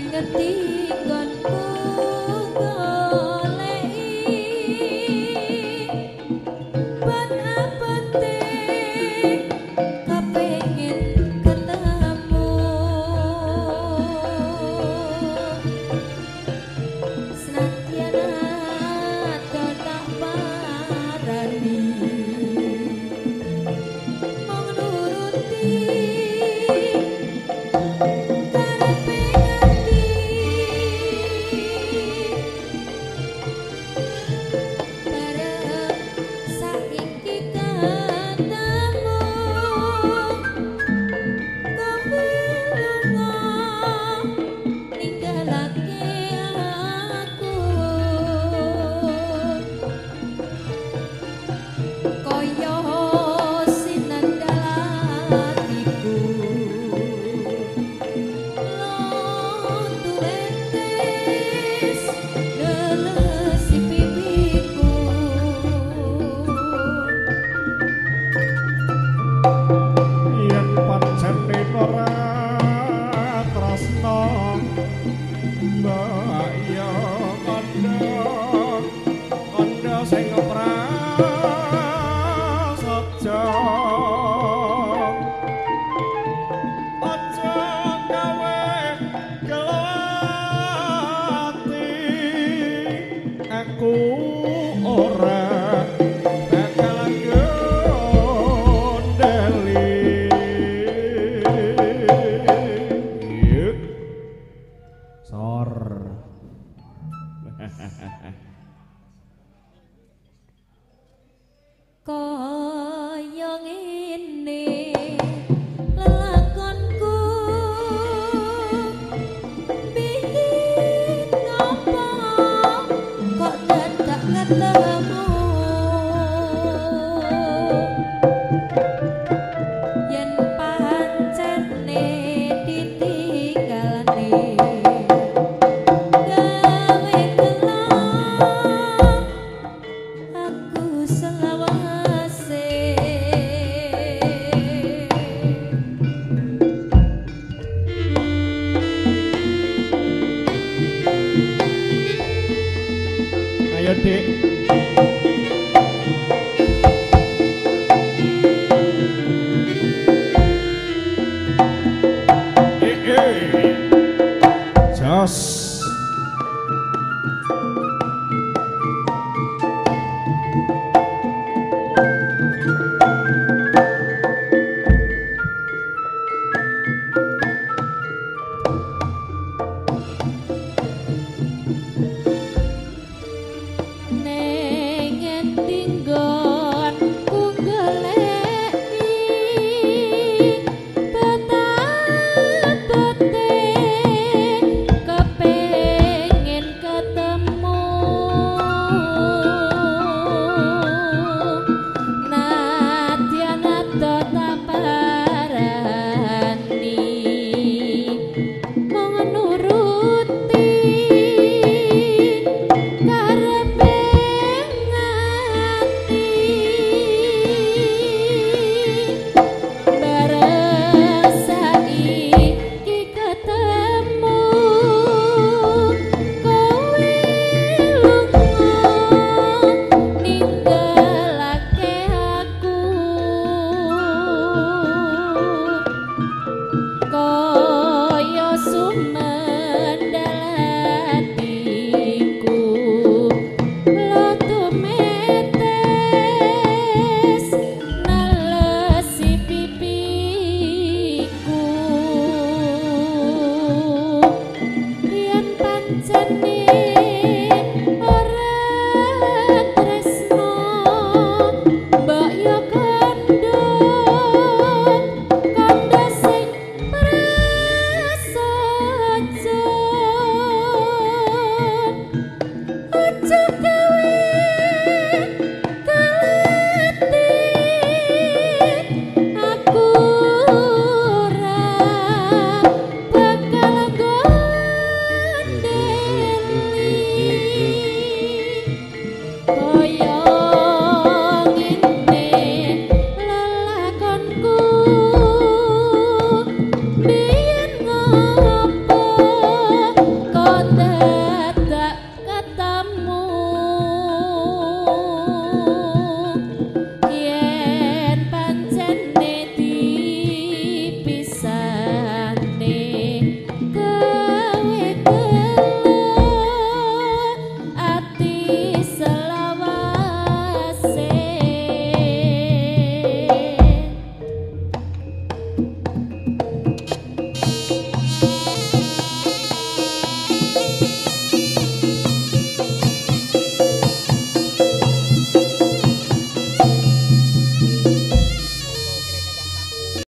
Ning ngendi nggonku goleki ban apete kepengin ketemu. Senadyan ado tak parani mung nuruti karepe ati. Bareng saiki ketemu kowe lunga ninggalake aku kaya sinandalatiku luntu etes nelesi pipiku. Yen pancene ora tresna mbak ya kandha kandha sing prasaja aja gawe gelo ati aku ora bakal gondeli. Yuk. Sor. Kaya ngene lelakonku biyen ngopo kok dadak ketemu. Yen pancene ditinggalane gawe gelo aku selawase. Ayo Dik. Eh, eh. Jos. Neng endi nggonku goleki betapete kepengin ketemu. Nadyan ado tak parani mung nuruti karepe ati. Bareng saiki ketemu kowe lunga ninggalake aku kaya sumendalatiku lutu metes nelesi pipiku. Yen pancene ora tresno mbok yo kandha kandha sing prasaja aja gawe kalati aku ora